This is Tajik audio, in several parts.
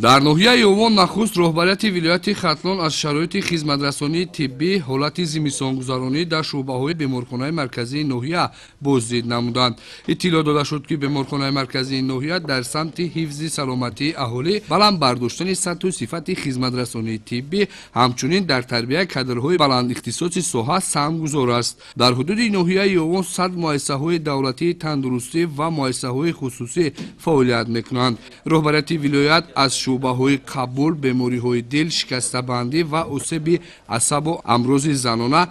Дар ноҳияи Ёвон нахуст роҳбарияти вилояти Хатлон аз шароити хизматрасонии тиббӣ, ҳолати зимистонгузаронӣ дар шӯъбаҳои беморхонаи марказии ноҳия боздид намуданд. Иттилоъ дода шуд, ки беморхонаи марказии ноҳия дар самти ҳифзи саломатии аҳолӣ, баланд бардоштани сатҳу сифати хизматрасонии тиббӣ, ҳамчунин дар тарбияи кадрҳои баландихтисоси соҳа саҳмгузор аст. Дар ҳудуди ноҳияи Ёвон 100 муассисаҳои давлатии тандурустӣ ва муассисаҳои хусусӣ фаъолият мекунанд. Роҳбарияти вилоят аз шӯъбаҳои қабул, бемориҳои дил, шикастабандӣ ва осеби асабу амрози занона,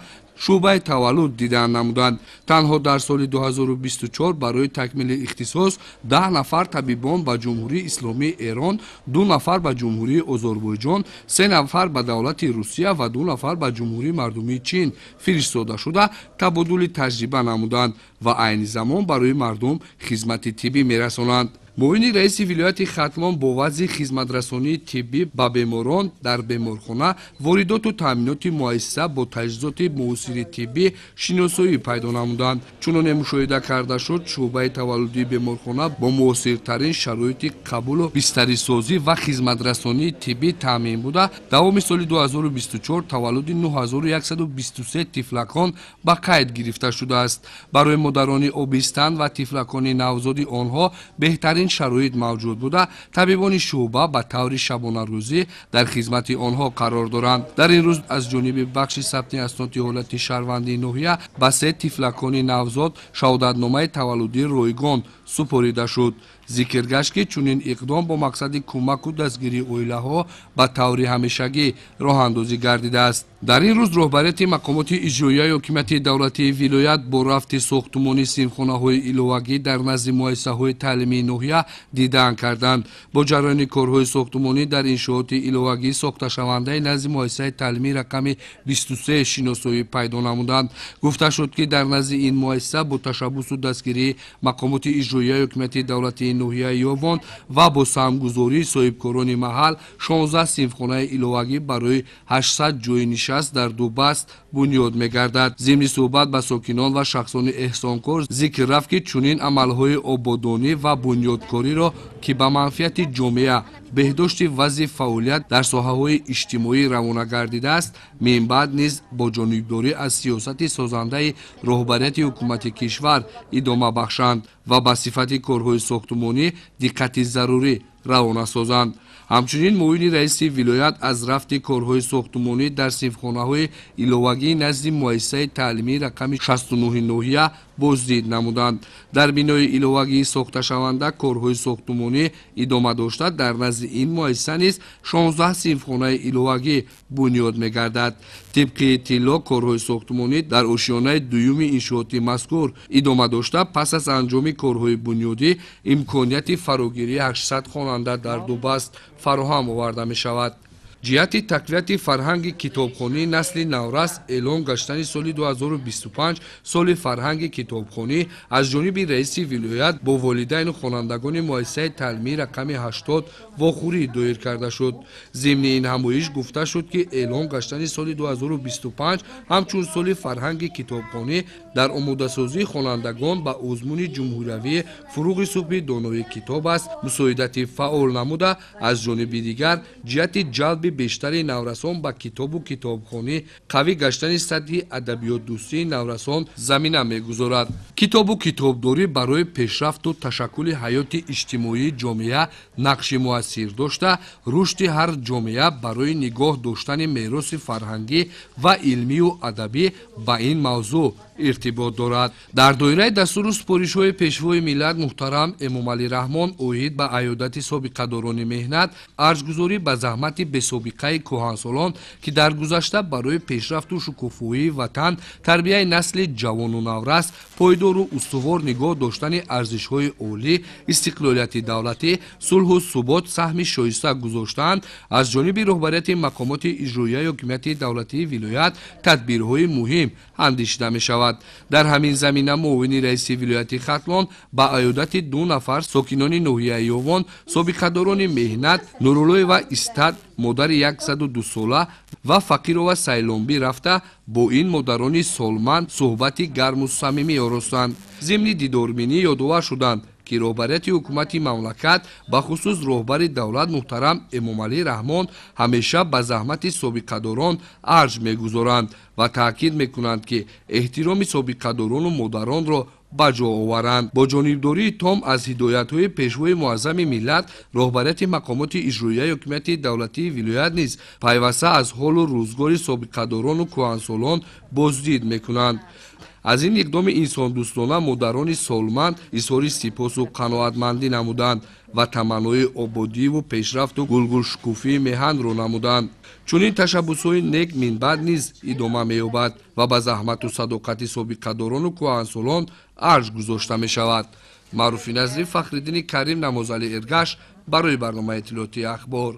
шӯъбаи таваллуд дидан намуданд. Танҳо дар соли 2024 барои такмили ихтисос 10 нафар табибон ба Ҷумҳурии Исломии Эрон, 2 нафар ба Ҷумҳурии Озарбойҷон, 3 нафар ба давлати Русия ва 2 нафар ба Ҷумҳурии Мардумии Чин фиристода шуда, табодули таҷриба намуданд ва айни замон барои мардум хизмати тиббӣ мерасонанд. Муовини раиси вилояти Хатлон бо вазъи хизматрасонии тиббӣ ба беморон дар беморхона, воридоту таъминоти муассиса бо таҷҳизоти муосири тиббӣ шиносоӣ пайдо намуданд. Чуноне мушоҳида карда шуд, шӯъбаи таваллудии беморхона бо муосиртарин шароити қабулу бистарисозӣ ва хизматрасонии тиббӣ таъмин буда, давоми соли 2024 таваллуди 9123 тифлакон ба қайд гирифта шудааст. Барои модарони обистан ва тифлакони навзоди онҳо беҳтарин шароит мавҷуд буда, табибони шӯъба ба таври шабонарӯзӣ дар хизмати онҳо қарор доранд. Дар ин рӯз аз ҷониби бахши сабти асноди ҳолати шаҳрвандии ноҳия ба 3 тифлакони навзод шаҳодатномаи таваллудии ройгон супорида шуд. Зикр гашт, ки чунин иқдом бо мақсади кӯмаку дастгирии оилаҳо ба таври ҳамешагӣ роҳандозӣ гардидааст. Дар ин рӯз роҳбарияти мақомоти иҷроияи ҳокимияти давлатии вилоят бо рафти сохтумони синфхонаҳои иловагӣ дар назди муассисаҳои таълимии ноҳия дидан карданд. Бо ҷараёни корҳои сохтумонӣ дар иншооти иловагӣ сохташавандаи назди муассисаи таълимии рақами 23 шиносоӣ пайдо намуданд. Гуфта шуд, ки дар назди ин муассиса бо ташаббусу дастгирии мақомоти иҷроияи ҳокимияти давлатии ноҳияи Ёвон ва бо саҳмгузории соҳибкорони маҳал 16 синфхонаи иловагӣ барои 800 ҷойи нишаст дар ду баст бунёд мегардад. Зимни суҳбат ба сокинон ва шахсони эҳсонкор зикр рафт, ки чунин амалҳои ободонӣ ва бунёдкориро, ки ба манфиати ҷомеа, беҳдошти вазъи фаъолият дар соҳаҳои иҷтимоӣ равона гардидааст, минбаъд низ бо ҷонибдорӣ аз сиёсати созандаи роҳбарияти ҳукумати кишвар идома бахшанд ва ба сифати корҳои сохтумонӣ диққати зарурӣ равона созанд. Ҳамчунин муовини раиси вилоят аз рафти корҳои сохтумонӣ дар синфхонаҳои иловагии назди муассисаи таълимии рақами 69 ноҳия боздид намуданд. Дар бинои иловагии сохташаванда корҳои сохтумонӣ идома дошта, дар назди ин муассиса низ 16 синфхонаи иловагӣ бунёд мегардад. Тибқи иттилоъ, корҳои сохтумонӣ дар ошёнаи дуюми иншооти мазкур идома дошта, пас аз анҷоми корҳои бунёдӣ имконияти фарогирии 800 хонанда дар ду баст фароҳам оварда мешавад. Ҷиҳати тақвияти фарҳанги китобхонии насли наврас эълон гаштани соли 2025 соли фарҳанги китобхонӣ аз ҷониби раиси вилоят бо волидайну хонандагони муассисаи таълимии рақами 80 вохӯрӣ доир карда шуд. Зимни ин ҳамоиш гуфта шуд, ки эълон гаштани соли 2025 ҳамчун соли фарҳанги китобхонӣ дар омодасозии хонандагон ба озмуни ҷумҳуриявии «Фуруғи субҳи донои китоб аст» мусоидати фаъол намуда, аз ҷониби дигар ҷиҳати ҷалби бештари наврасон ба китобу китобхонӣ, қавӣ гаштани сатҳи адабиётдӯстии наврасон замина мегузорад. Китобу китобдорӣ барои пешрафту ташаккули ҳаёти иҷтимоии ҷомеа нақши муассир дошта, рушди ҳар ҷомеа барои нигоҳ доштани мероси фарҳангӣ ва илмию адабӣ ба ин мавзӯъ иртибот дорад. Дар доираи дастуру супоришҳои Пешвои миллат муҳтарам Эмомалӣ Раҳмон оид ба аёдати собиқадорони меҳнат, арҷгузорӣ ба заҳмати бесобиқаи кӯҳансолон, ки дар гузашта барои пешрафту шукуфоии ватан, тарбияи насли ҷавону наврас, пойдору устувор нигоҳ доштани арзишҳои олӣ, истиқлолияти давлатӣ, сулҳу субот саҳми шоиста гузоштаанд, аз ҷониби роҳбарияти мақомоти иҷроияи ҳокимияти давлатии вилоят тадбирҳои муҳим андешида мешавад. Дар ҳамин замина муовини раиси вилояти Хатлон ба аёдати 2 нафар сокинони ноҳияи Ёвон, собиқадорони меҳнат Нуруллоева Истад, модари 102 сола, ва Фақирова Сайломбӣ рафта, бо ин модарони солманд суҳбати гарму самимӣ оростанд. Зимни дидорбинӣ ёдовар шуданд, ки роҳбарияти ҳукумати мамлакат, бахусус роҳбари давлат муҳтарам Эмомалӣ Раҳмон, ҳамеша ба заҳмати собиқадорон арҷ мегузоранд ва таъкид мекунанд, ки эҳтироми собиқадорону модаронро ба ҷо оваранд. Бо ҷонибдории том аз ҳидоятҳои Пешвои муаззами миллат, роҳбарияти мақомоти иҷроияи ҳокимияти давлатии вилоят низ пайваста аз ҳолу рӯзгори собиқадорону кӯҳансолон боздид мекунанд. Аз ин иқдоми инсондӯстона модарони солманд изҳори сипосу қаноатмандӣ намуданд ва таманнои ободиву пешрафту гулгулшукуфии меҳанро намуданд. Чунин ташаббусҳои нек минбаъд низ идома меёбад ва ба заҳмату садоқати собиқадорону кӯҳансолон арҷ гузошта мешавад. Маъруфи Назрӣ, Фахриддини Карим, Намозали Эргаш барои барномаи иттилоотии Ахбор.